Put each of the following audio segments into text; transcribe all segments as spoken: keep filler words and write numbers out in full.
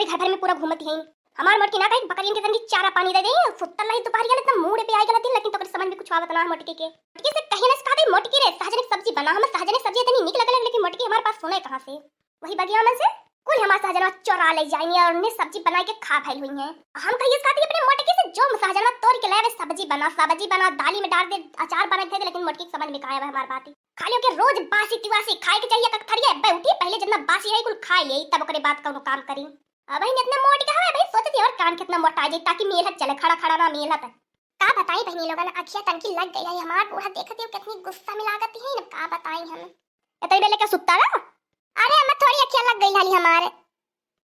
घर भर में पूरा घूमती है। हमार मोटकी ना कहीं बकरियन के तनकी चारा पानी दे दे, सुत्तल रही दोपहरिया ले, एकदम मूड पे आई गलती, लेकिन तोकरे समझ में कुछ आवत ना है मोटकी के। मोटकी से कहीं ना से कहा दे, "मोटकी रे, सहजन के सब्जी बना, हम सहजन के सब्जी इतनी निक लगल है," लेकिन मोटकी हमार बात सुने कहाँ से? वही बगिया में से कुल हमार सहजनवा चोरा ले जाइनी और उन्हें सब्जी बनाई के खा भइल हुई हैं। हम कहिए से कहती अपने मोटकी से, "जो सहजनवा तोड़ के लावे, सब्जी बना, सब्जी बना, दाली में डाल दे, अचार बना के दे," लेकिन मोटकी के समझ में का आवे हमार बात ही। खाली ओके रोज बासी तिवासी खाए के चाहिए, ककथरिया अब्बे उठी, पहले जितना बासी रही कुल खाए ले, तब ओकरे बाद कौनो काम करी। अब बहिन इतना मोट का है भाई, सोचती है और कान कितना मोटा आ जाए, ताकि मेहनत चले, खड़ा खड़ा ना मेहनत है। का बताई बहिनी लोगन, अखिया तनकी लग गई है हमार, बूढ़ा देखत ही कितनी गुस्सा में लागत है, का बताई हम। इतनी बेले का सुत्ता ना? अरे अम्मा, थोड़ी अखिया लग गई हाली हमारे।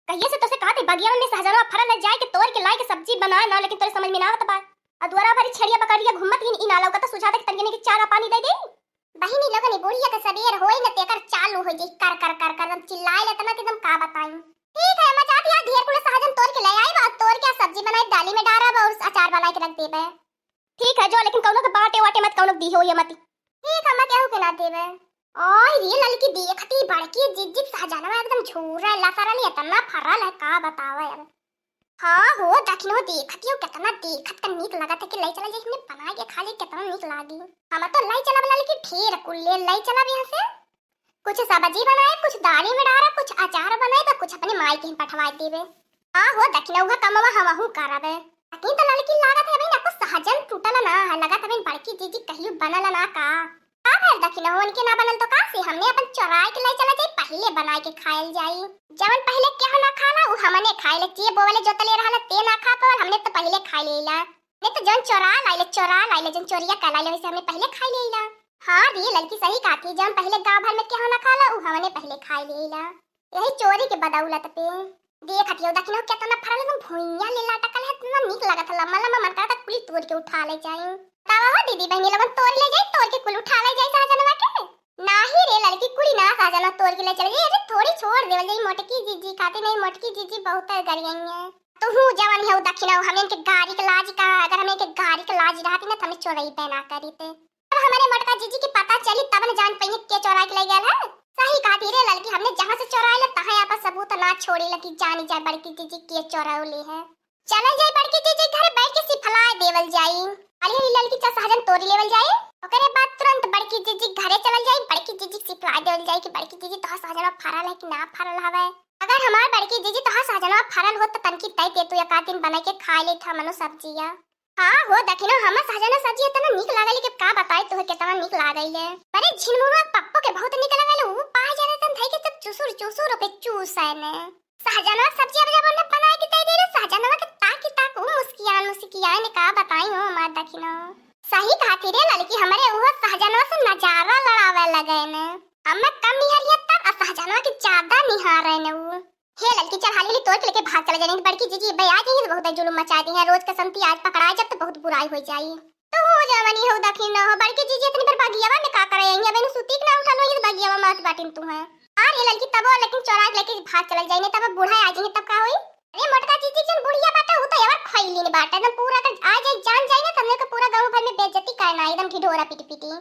कहिए से तोसे कहा थे बगिया में सहजनवा फरल है, जाए के तोड़ के लाए के सब्जी बनाए ना, लेकिन तोरे समझ में ना आवत बा। आ दुआरा भरी छेड़िया बकरिया घूमत ही, ई ना लौकत, सुझा दे तनिए के चारा पानी दे दे। बहिनी लोगन, ई बुढ़िया के सबेर होई न तेकर चालू हो जाई कर कर कर कर, एकदम चिल्लाए ले तना कि एकदम का बताई। ठीक है, मैं जाती आज ढेर कुल सहजन तोड़ के ले आई बा, तोड़ के सब्जी बनाई, दाली में डारब और अचार बनाई के रख देबे। ठीक है, जो, लेकिन कौनो के बाटे वाटे मत, कौनो के दीहो ये मत। ठीक है, मैं केहू के ना देबे। ओए रे ललकी, देखती बड़की जिज्जी सहजनवा एकदम झूरा लसरल, इतना फरल है का बतावे अब। हाँ हो दखिनो, देखती हो कितना देखत का नीक लगत है कि ले चला जाए, हमने बना के खा ले, कितना नीक लागी। हम तो ले चला बना लेकिन ढेर कुल ले ले चला यहाँ से। कुछ सब्जी बनाए, कुछ दाली में डारा, कुछ अचार बनाए, तो कुछ अपने माई के ही पठवाए देबे। हाँ हो दखिनो, वह कमवा हमहू करबे। लेकिन तो ललकी लागत है भाई ना, कुछ सहजन टूटल ना है, लगत है भाई बड़की जिज्जी कहियो बनल ना का। का भइल दखिनो, उनके ना बनल तो का से, हमने अपन चोराए के ले चला जाई, पहिले बनाए के खायल जाई। जवन पहिले केहू ना खाला, उ हमने खाए ले, जे बोवले जोतले रहल, ते ना खा पावल, हमने तो पहिले खाए लेला। नहीं तो जौन चोरा लाइले, चोरा लाइले, जौन चोरिया कर लाइले, वैसे हमने पहिले खाए लेला। हाँ रे ललकी सही कहती, जौन पहिले गाँव भर में केहू ना खाला, उ हमने पहिले खाए लेला। यही चोरी के बदौलत पे। देखत हियो, दखिनो केतना फरल, एकदम भुइयां ले लटकल है, इतना नीक लगत है, लम्बा लम्बा, मन करता कुली तोड़ के उठा ले जाई। तावा हो दीदी बहनी लोगन, तोड़ ले जाई, तोड़ के कुल उठा ले जाई सहजनवा के। नाही रे ललकी, कुली ना सहजनवा तोड़ के ले चले जाई, अरे थोड़ी छोड़ देवल जाई, मोटकी जिज्जी खातिर नहीं, मोटकी जिज्जी बहुत गरियाई है। तू हूँ जवन है दखिनो, हम इनके गारी के लाज कहा, अगर हम इनके गारी के लाज रहती ना तो हमें चोरई पे ना करी थे। अब हमरे मोटका जिज्जी के पता चली तब न जान पइहे के चोराइ के ले गयल है। सही कहती रे ललकी, हमने जहाँ से चोराइले तहाँ आपन सबूत ना छोड़ी लगी, जानी जाए बड़की जिज्जी के चोरौले है। चलल जाई बड़की जिज्जी घरे बैठ के सिफलाए देवल जाई। अरे ललकी चा सहजन तोरी लेवल जाई। ओकरे बाद तुरंत बड़की जिज्जी घरे चलल जाई, बड़की जिज्जी सिफलाए देवल जाई कि बड़की जिज्जी तोहार सहजनवा फरल है कि ना फरल हवे। अगर हमार बड़की जिज्जी तोहार सहजनवा फरल होत त तनकी दे दे तू, एक आध दिन बनाइ के खाए लेत हमनो सब्जिया। हाँ हो दखिनो, हमर सहजना सब्जी इतना नीक लागल कि का बताई तोहे कितना नीक लागल है। अरे झिनमुरुआ पप्पो के बहुत नीक लागल, ऊ पाए जाने तन धई के तब चुसुर चुसुर ओके चूसै ने। सहजना सब्जी अब जब हमने बनाए के दे दे रे, सहजनवा के ताकि ताक ऊ मुस्कियान मुस्कियान का बताई हो हमार दखिनो। सही कहती रे ललकी, हमरे उहो सहजनवा से नजारा लड़ावे लगे ने। हमें कम निहारिया तब आ सहजनवा के ज्यादा निहारे ने ऊ। हे ललकी, चल हाली हाली तोड़ के लेके भाग चले जानी, बड़की जिज्जी बे आ जाइए तो बहुत जुलुम मचा दी है, रोज का संती आज पकड़ा जब तो बहुत बुराई हो जाई। तो हो जवनी हो दखिन न हो, बड़की जिज्जी इतनी बार बगियावा में का करे आई है, मैंने सुती के ना उठा लो, ये बगियावा में बाटिन तू है। आ रे ललकी, तब लेकिन चोरा के लेके भाग चले जाइने, तब बूढ़ा आ जाइए तब का होई? अरे मोटका जिज्जी जन बुढ़िया बाटे, वो तो यार खैली ने बाटे, एकदम पूरा कर आ जाए जान जाए ना, तब के पूरा गाँव भर में बेइज्जती करना, एकदम ढिढोरा पीटी पीटी।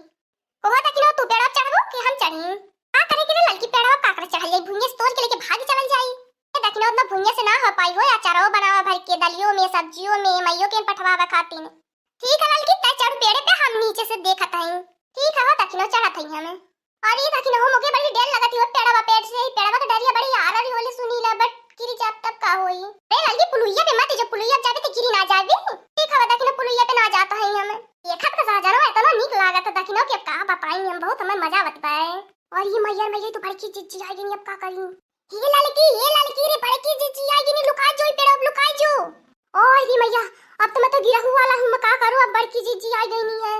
ओहो दखिनो, तू पेड़वा चढ़बू कि हम चढ़ी? का करे के रे ललकी, पेड़वा का करे चढ़ल जाई, भुइयां से तोड़ के लेके भाग चलल जाई। ए दखिनो, उतना भुइयां से ना हो पाई हो, अचारो बनावा भर के, दलियो में, सब्जियों में, मइयो के पठवावे खातिर। ठीक है ललकी, तै चढ़ पेड़े पे, हम नीचे से देखत हई। ठीक है हो दखिनो, चढ़त हई हमें। अरे दखिनो, हो मोके बड़ी डर लगत ही हो पेड़वा, पेड़ से, पेड़वा के डरिया बड़ी आर रही होले सुनी ले, बट गिरी जाब तब का होई? रे ललकी, पुलुइया पे मत जो, पुलुइया पे जाबे तो गिरी ना जाबे। ठीक है दखिनो, पुलुइया पे ना जात हई हम। देखत का सहजनवा इतना नीक लागत है दखिनो कि अब का बताई हम, बहुत हमें मजा आवत बा। और ये मैया, मैया तो बड़की जिज्जी आ गई, अब का करी? हे ललकी, हे ललकी रे, बड़की जिज्जी आ गई, लुका जो ई पेड़, अब लुका जो। ओ रे मैया, अब तो मैं तो गिरहू वाला हूँ, मैं का करूँ, अब बड़की जिज्जी आ गई नहीं है।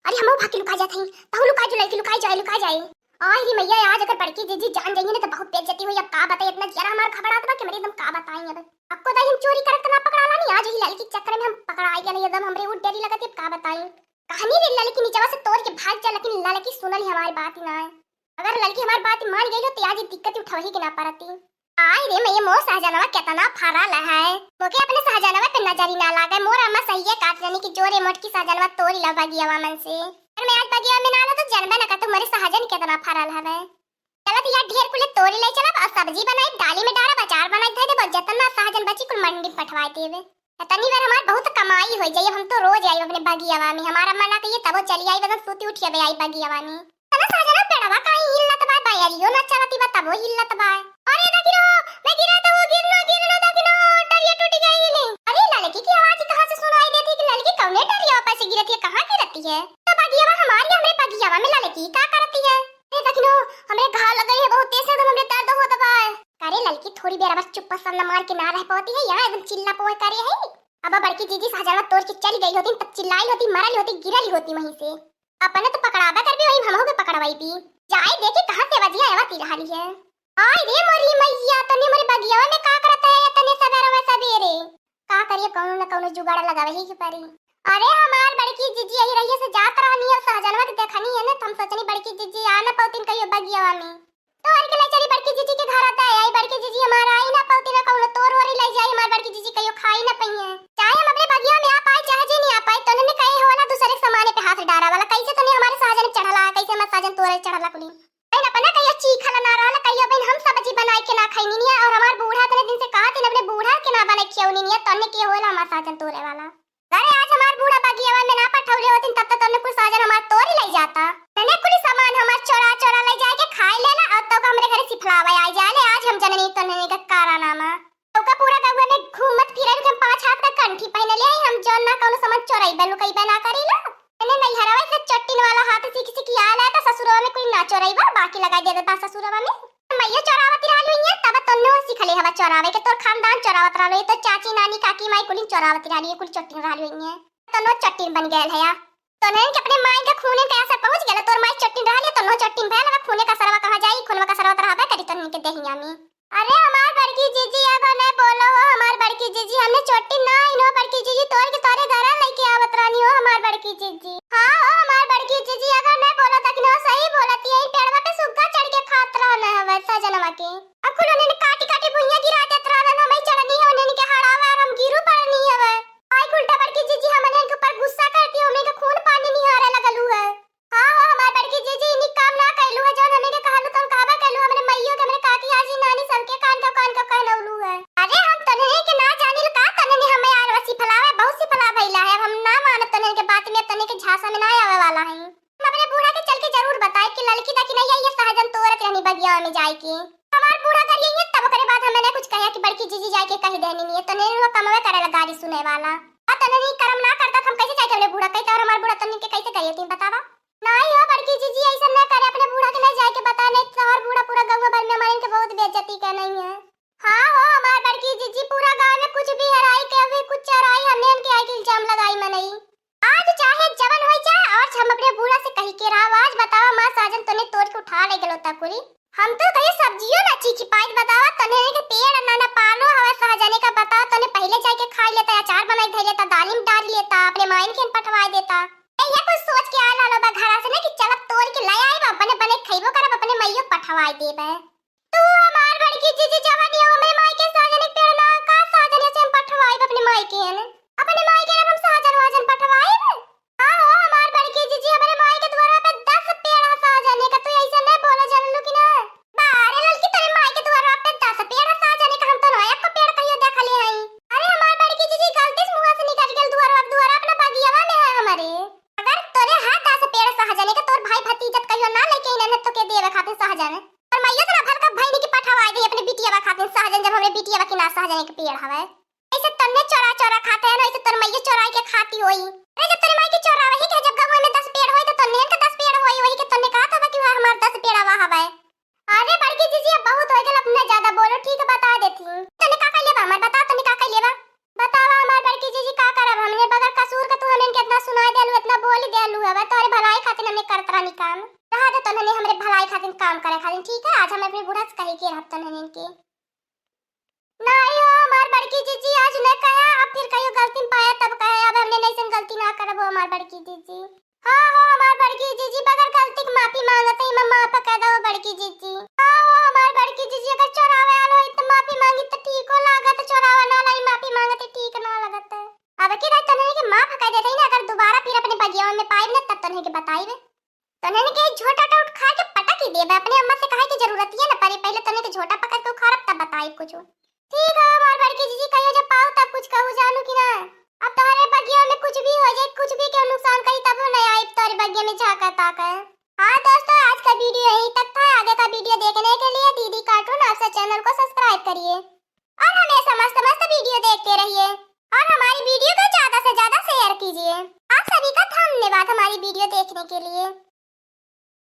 अरे हमहू भाग के लुका जात हई, तहू लुका जो ललकी, लुका जाए, लुका जाए। आय रे मैया, आज अगर बड़की जिज्जी जान जाइए ना तो बहुत बेइज्जती हुई। अब का बताई, इतना जियरा हमार घबरात बा कि हमरे एकदम का बताई। अब अब को दाई हम चोरी करत ना पकड़ाला नहीं, आज ही ललकी चक्कर में हम पकड़ाई गए एकदम, हमरे ऊ डरी लगत है, अब का बताई। कहनी रे ललकी निचवा से तोड़ के भाग जा, लेकिन ललकी सुनल ही हमारी बात ही ना है। अगर ललकी हमार बात मान गई हो तो आज ई दिक्कत उठवही के ना पड़ती। आय रे मैया, मोर सहजनवा केतना फरल है, मोके अपने सहजनवा पे नजरी ना लागे। मोर अम्मा सहिए कहत रहनी कि जो रे मोटकी सहजनवा तोरी ला बगियावा मन से। अगर मैं आज बगियावा में ना ला तो जनबे ना करते मोरे सहजन केतना फरल हवे। चलत यार ढेर कुले तोरी ले चलब और सब्जी बनाई, दाली में डालब, अचार बनाई धर देबो, जितना सहजन पंडित पठवाए देबे। तनी बेर हमार बहुत कमाई होइ जाई, हम तो रोज आइब अपने बगियावा में। हमार अम्मा ना कहिए तबो चली आइब, एकदम सूती उठिए आई बगियावा में। तने सहजना पेड़वा काहे हिलत बा, बयरियो ना चलती बा तबो हिलत बा। अरे दखिनो, मैं गिरा तो वो गिरनो, गिरनो दखिनो, डरिया टूट गई ले। अरे ललकी की आवाज कहाँ से सुनाई देती कि ललकी कौने डरिया पे से गिरती है, कहाँ गिरती है? तो बगियावा हमारी, हमरे बगियावा में ललकी का करती है? अरे दखिनो, हमरे घाव लग गई है बहुत तेज से, एकदम हमरे दर्द होत बा। अरे ललकी थोड़ी देर बस चुप्पा सन्ना मार के ना रह पाती है, यहाँ एकदम चिल्ला पोए करे है। अब बड़की जीजी सहजनवा तोड़ के चली गई होती, तब चिल्लाई होती, मरल होती, गिरल होती वहीं से। अपने तो पकड़ाबा करबी, वही हमहू के पकड़वाई पी। जाए देखी कहाँ से आवाजिया आवत रही है। आय रे मोरी मैया, तने मोरी बगियावा में का करत है तने सबेरवा सबेरे? का करिए, कौनो न कौनो जुगाड़ लगावे ही के पड़ी। अरे हमार बड़की जीजी यही रहिए से जात रहनी है, सहजनवा के देखनी है ना, तो हम सोचनी बड़की जीजी आ ना पावतीन कहियो बगियावा में। तो हर के ले चली बड़की जीजी के घर आता है, आई बड़की जीजी हमारा आई ना पावती ना कौनो तोर ओरी ले जाई, हमार बड़की जीजी कहियो खाई ना पइहे। चाहे हम अपने बगिया में आ पाए, चाहे जी नहीं आ पाए, तोने कहे होला दूसरे के सामाने पे हाथ डारा वाला, कैसे तोने हमारे सहजन चढ़ला, कैसे हमारे सहजन तोरे चढ़ला कुली। बहन अपना कहियो चीखला ना रहला, कहियो बहन हम सब्जी बनाई के ना खैनी निया, और हमार बूढ़ा इतने दिन से कहा तीन अपने बूढ़ा के ना बने खियौनी निया, तोने के होला हमार सहजन तोरे वाला। अरे आज हमार बूढ़ा बगियावा में ना पठौले होतिन, तब तो तोने कुल सहजन हमार तोरी ले जाता। तने कुल सामान हमार चोरा चोरा ले जाए के खाए लेला, और तो हमरे घरे सिफलावे आ जाले। आज हम जननी तोने के कारनामा। तो का पूरा गौवा में घूमत फिरे के हम पाँच हाथ का कंठी पहन ले आई, हम जौन ना कौनो सामान चोरई बे लुकई बे ना करीला। तने नैहरवा से चट्टिन वाला हाथ सीख सीख आला, तो ससुरवा में कुल ना चोरई बा, बाकी लगाई दे बा ससुरवा में। मैया चोरावत रहलू इहाँ, तब तोन्नो सिखले हवा चोरावे के, तोर खानदान चोरावत रहलू, ये तो चाची, नानी, काकी, माई कुलिन चोरावत रहलू, ये कुल चट्टिन रहलू इहाँ। तोन्नो चट्टिन बन गयल है या। तोन्हन के अपने माई के खूने के असर पहुँच गयल, तोर माई चट्टिन रहली, तोन्नो चट्टिन भयल, अब खूने का सरवा कहाँ जाई, खून में का सरवा तो रहबे करी तोन्हन के देहिया में। अरे हमार बड़की जीजी, अब न बोलो हो, हमार बड़की जीजी, हमने चट्टिन ना आइन हो बड़की जीजी, तोड़ के तोरे घर लेके आवत रहनी हो हमार बड़की जीजी। हाँ हो हमार बड़की जीजी, अगर न बोलो तक न सही बोलत, यही पेड़वा पे सुग्गा चढ़ के खात रहन हवे सहजनवा के। अब कुल उन्हें काटी काटी भुइयां गिरा देत रहन, हम ही चढ़नी है उन्हें के हड़ावा और हम गिरू पड़नी हवे। आई उल्टा बड़की जीजी हमने के ऊपर गुस्सा करती है, उन्हें के खून पानी निहारे लगलू है। हाँ हो हमार बड़की जीजी, इन्हीं काम ना कैलू है, जौन हमें के कहलू तौन कहबा कैलू, हमरे मइयो के, हमरे काकी, आजी, नानी सबके कान के कान के कहनौलू है। अरे हम तन्हने के ना जानिल का, तन्हने हमें आर सिफलावे, बहुत सिफला भइला है, अब हम ना मानब तन्हने के बात में, तन्हने के झांसा में ना आवे वाला है। हम अपने बूढ़ा के चल के जरूर बताए कि ललकी दा कि नहीं आई, ये सहजन तोरत रहनी बगिया में जाए के। हमार बूढ़ा करिए ये, तब ओकरे बाद हमें ना कुछ कहे कि बड़की जीजी जाए के कह देनी नहीं है, तन्हने वो कमवे करे ला गारी सुने वाला। आ तन्हने ई करम ना करता, हम कैसे जाए के अपने बूढ़ा कहते, और हमार बूढ़ा तन्हने के कैसे करिए, तुम बतावा। नाहीं हो बड़की जीजी, ऐसा न करे, अपने बूढ़ा के न जाए के बता, नहीं तो तोहर बूढ़ा पूरा गौवा भर में हमारे इनके बहुत बेइज्जती के नहीं है। हाँ हो हमार बड़की जीजी, पूरा गाँव में कुछ भी हराई के अभी कुछ चराई, हमने इनके आई के इल्जाम लगाई मनई। आज चाहे जवन होई जाए, आज हम अपने बूढ़ा से कही के रहा, आज बतावा हमार सहजन तोने तोड़ के उठा ले गलो तकुरी। हम तो कहीं सब्जियों ना चीखी पाई, बतावा तोने के पेड़ ना ना पालो हवा सहजने का, बतावा तोने पहले जाए के खाई लेता, अचार बनाई धर लेता, दाली में डाल लेता, अपने माइन के पठवाई देता। ए, ये कुछ सोच के आयल रहलो बा घरा से ना कि चल अब तोड़ के ले आइब, अपने बने खइबो करब, अपने मइयो पठवाई देबे। तू हमार बड़की जीजी जवन हो, हमरे माई के साजन एक पेड़ ना का साजन से हम पठवाइब अपने माई के हन। अपने माई के हम साजन वाजन पठवाइब। हाँ हो हमार बड़की जीजी, हमरे माई के द्वारा पे दस पेड़ है साजन का, तू ऐसे नहीं बोलो जानलू कि ना? बारे ललकी तोरे माई के द्वारा पे दस पेड़ है साजन का, हम तो नया को पेड़ कहियो देखले हई। अरे हमार बड़की जीजी गलती से मुँह से निकल गेल द्वारा, द्वारा अपना बगियावा में है हमारे। अगर तोरे हाथ दस पेड़ सहजने के तोर भाई भतीजत कहियो ना लेके इन्हें तो के देवे खातिर सहजन। पर मैया से ना भलका भैनी के पठवाए दे अपने बिटियावा खातिर सहजन, जब हमरे बिटियावा के ना सहजने के पेड़ हवे। ऐसे तन्ने चोरा चोरा खाते हैं ना, ऐसे तोर मैया चोराई के खाती होई। अरे जब तोरे माई के चोरावे ही के जब गहुआ में दस पेड़ होई तो तन्ने के दस पेड़ होई, वही के तन्ने कहा था कि वह हमार दस पेड़वा हवे। अरे बड़की जीजी, अब बहुत हो गल, अब न ज्यादा बोलो, ठीक है, बता देती हूँ। तने का कइले बा हमार, बताओ तने का कइले बा? बतावा हमार बड़की जीजी, का करब हमने, बगैर कसूर के तू हमें कितना सुनाई देलू, इतना बोली देलू, अब तोहरे भलाई खातिर हमने करत रहनी काम। रहा दे तोहने हमरे भलाई खातिर काम करे खातिर, ठीक है? आज हम अपने बूढ़ा से कही के रहब तोहने के। नाहीं हो हमार बड़की जीजी, आज न कहा, अब फिर कहियो गलती में पाया तब कहे, अब हमने नैसन गलती ना करब हो हमार बड़की जीजी। हाँ हो हमार बड़की जीजी, बगैर गलती के माफी मांगत है, इमा माफ कर दो बड़की जीजी। हाँ हो हमार बड़की जीजी, अगर चोरावे आलो है तो माफी मांगी तो ठीक हो लागत, चोरावा ना लाई माफी मांगत है ठीक ना लागत है। अब की रात तन्हने के माफ कर देते ही ना, अगर दोबारा फिर अपने बगिया में पाइब ना तब तन्हने के बताइब। तन्हने के झोटा टूट खा के पटक ही देबे, अपने अम्मा से कहे की जरूरत ही ना पड़ी, पहले तन्हने के झोटा पकड़ के उखाड़ब तब बताइब कुछ। ठीक है हमार बड़की कि जीजी कहियो जब पाओ तब कुछ कहू जानू कि ना। अब तोहरे बगिया में कुछ भी हो जाए, कुछ भी केहू नुकसान करी तबो नहीं आई तोहरे बगिया में झांका ताका। हाँ दोस्तों, आज का वीडियो यहीं तक था। आगे का वीडियो देखने के लिए दीदी कार्टून आपसे चैनल को सब्सक्राइब करिए और हमेशा मस्त मस्त वीडियो देखते रहिए और हमारी वीडियो को ज्यादा से ज्यादा शेयर कीजिए। आप सभी का धन्यवाद हमारी वीडियो देखने के लिए।